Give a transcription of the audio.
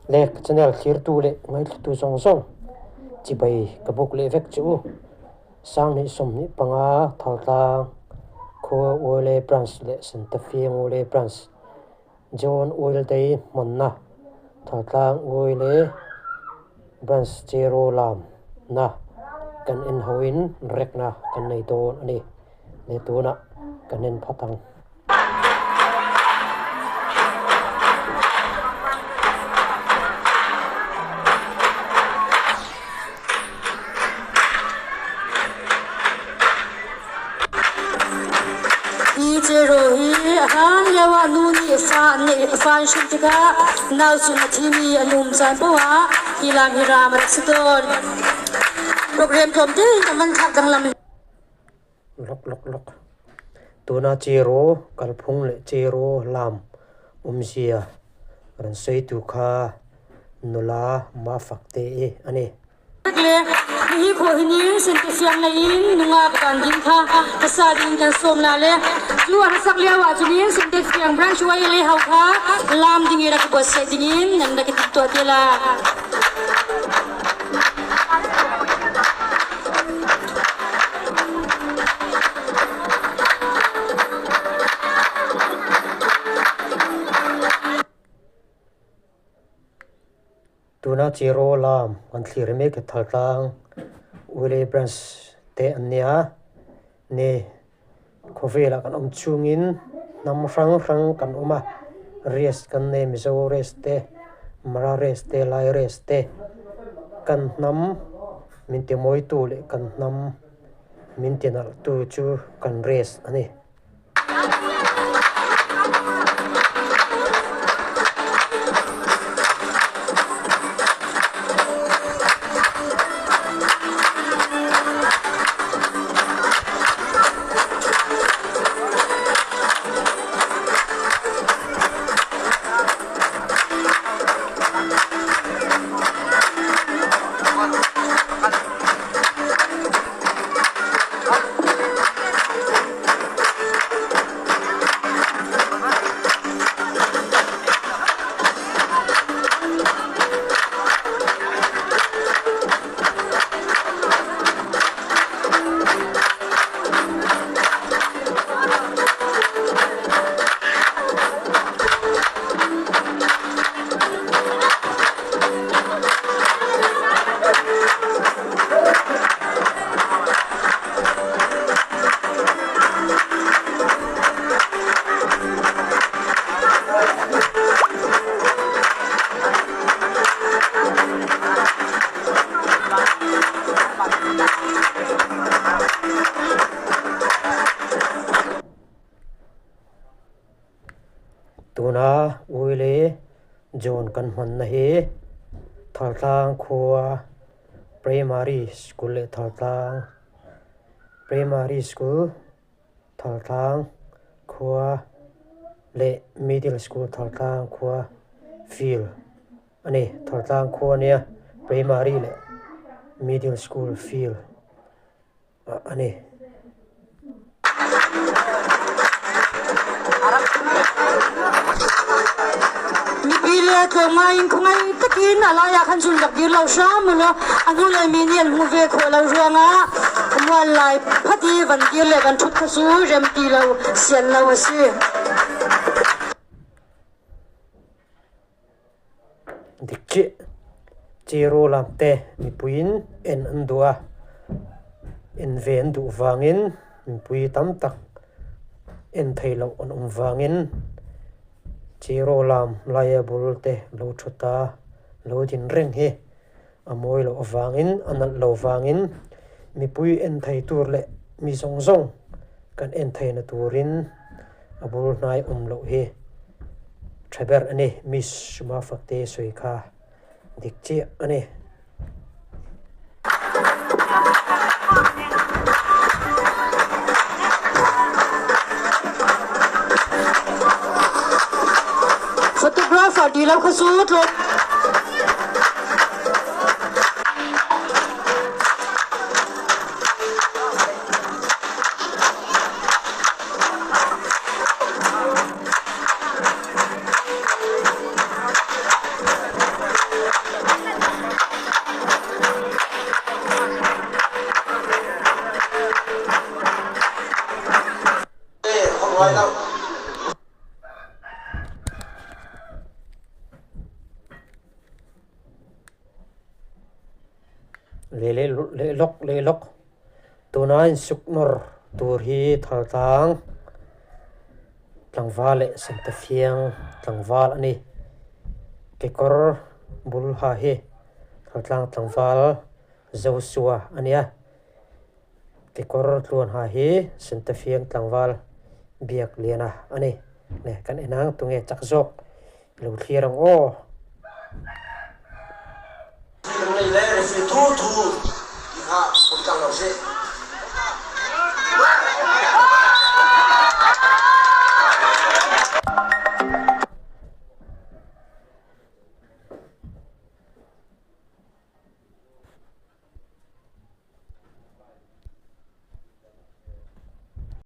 Le ka channel thlirtu leh ngaithlatu zawng zawng chibai ka buk leh vek che u. Sanghnih 25 Thaltlang khua Uaile Branch leh Santa Fe Uaile Branch John Oil Day hmanna Thaltlang Uaile Branch Cheraw lam na kan en hoin rekna kan nei dawn a ni. Le tunah kan en phawt ang. Hi Cheraw hi a hlan lioah nu nih fa an ngeih fa an hrin tikah nau cung a thimi an um caan paoh ah hi lam hi ram a rak si tawn. Program tlawm tein kan van thlak danglam. Lawk lawk lawk. Tuna Cheraw kalphung leh Cheraw lam awmzia rawn sawitu kha nula Mafakte i a ni. Le hihi khawh hi ni sente siang lei in nungak van ding kha hmasa ding kan sawm la le cu an sak lio ah cunin sente siang branch YLA ho kha lam ding i rak i buatsaih ding in nan rak i timhtuah te la. Tuna Cheraw lam kan thlir mek hi Thaltlang Uile Branch te an nia. Ni khawvelah kan awm chungin hnam hrang hrang kan awm a, race kan nei Mizo race te, Mara race te, Lai race te. Kan hnam min ti mawitu leh kan hnam min ti nalhtu chu kan race a ni. Tuna Uile John kan hmanna hi Thaltlang khua Primary School leh Thaltlang Primary School Thaltlang khua leh Middle School Thaltlang khua field a ni. Thaltlang khua nia Primary leh Middle School field a ni. Mipi le tlawmngai in khawngaih takin a lai ah khan cun rak dir lo hram u law a hnulei mi nih an hmuh ve khawh lo ruangah mual lai phat i van dir le van ṭhut kha cu rem ti lo sian lo a si. Dik chiah. Cheraw lam te mipuiin en an duh a, en ve an duh vangin mipui tam tak en thei loh an awm vangin Cheraw lam laia bul te lo thut a, lo din reng hi a mawi loh avangin a nalh lo vangin mipui en thei tur leh mi zawng zawng kan en theihna turin a bul hnai awm loh hi tha ber a ni. Miss Mafakte sawi kha dik chiah a ni. Photographer ti lo kha cu tlawm. Leh leh leh lawk leh lawk. Tuna insuk nawr tur hi Thaltlang tlangval leh Santafiang tlangval a ni. Kekawr bul ha hi Thaltlang tlangval Joshua a nia. Kekawr tluan ha hi Santafiang tlangval Biakliana a ni. Le kan en ang tunge chak zawk i lo thlir ang aw.